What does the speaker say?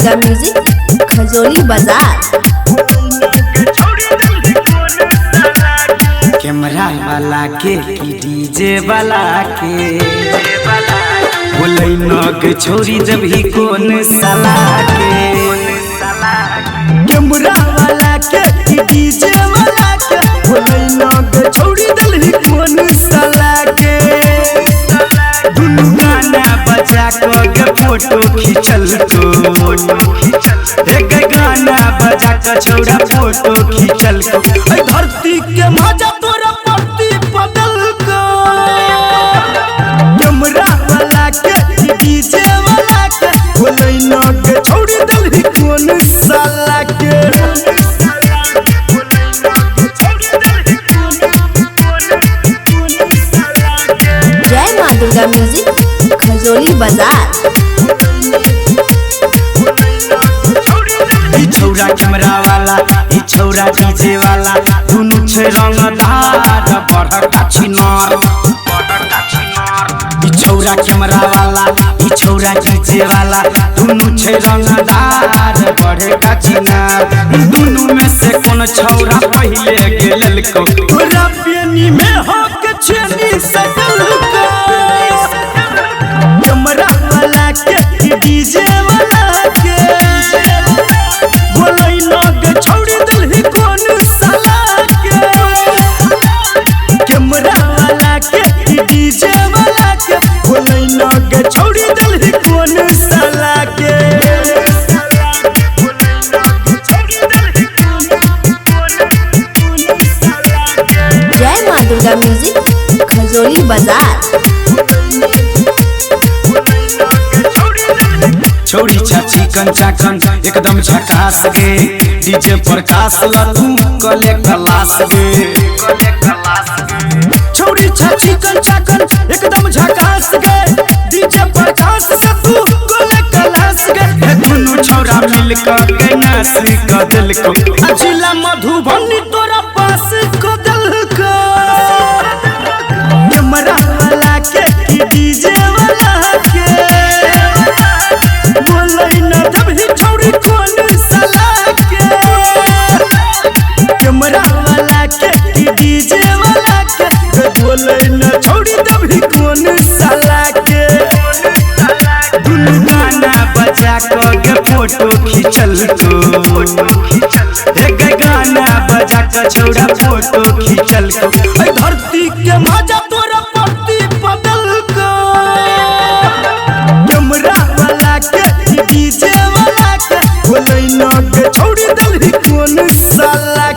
Durga music Khajauli बाजार। Camera वाला के की डीजे वाला के बोलै नग छोरी जब ही कौन साला के। कैमरा वाला के की डीजे वाला के बोलै नग छोरी दलही कौन साला के। दुनू गाना बजा के फोटो खींचल को, एक गाना बजा के छौड़ा फोटो खींचल को। ऐ धरती के मजा तोरा परती बदल को। कैमरा वाला के डीजे वाला के बोलै नग छोरी दलही कौन साला के। जय माँ दुर्गा म्यूजिक खजोली बाजार। ई छौरा कैमरा वाला ई छौरा डीजे वाला दुनू छै रंगदार बड़का छिनार। ई छौरा कैमरा वाला ई छौरा डीजे वाला दुनू छै रंगदार बड़का छिनार। दुनू में से कोन छौरा पहिले गेलल को। तोरा पेनी में हक छेनी सकल को। कैमरा वाला के डीजे वाला के बोलै नग छोड़ी दलही कौन साला के। कैमरा वाला के डीजे वाला के बोलै नग छोड़ी दलही कौन साला के। जय माँ दुर्गा म्यूजिक खजोली बाजार। छौरी छाची कंचाकन एकदम झकास गे, डीजे पर कास लतू कले कलास गे। छौरी छाची कंचाकन एकदम झकास गे, डीजे पर कास लतू कले कलास गे। हे दुनू छौरा मिल के नाच क दिल को। जिला मधुबनी तोरा पास को दिल को। कैमरा वाला के डीजे वाला के बोलै न दबही छौरी कौन साला के। कैमरा वाला के डीजे वाला के बोलै न छौरी दबही कौन साला के। दुनू गाना बजा के फोटो खींचल को, एक गाना बजा के छौरा फोटो खींचल को। ऐ धरती के मजा तोरा परती बदल को। कैमरा वाला के डीजे वाला के बोलै नग छोड़ी दलही कौन साला।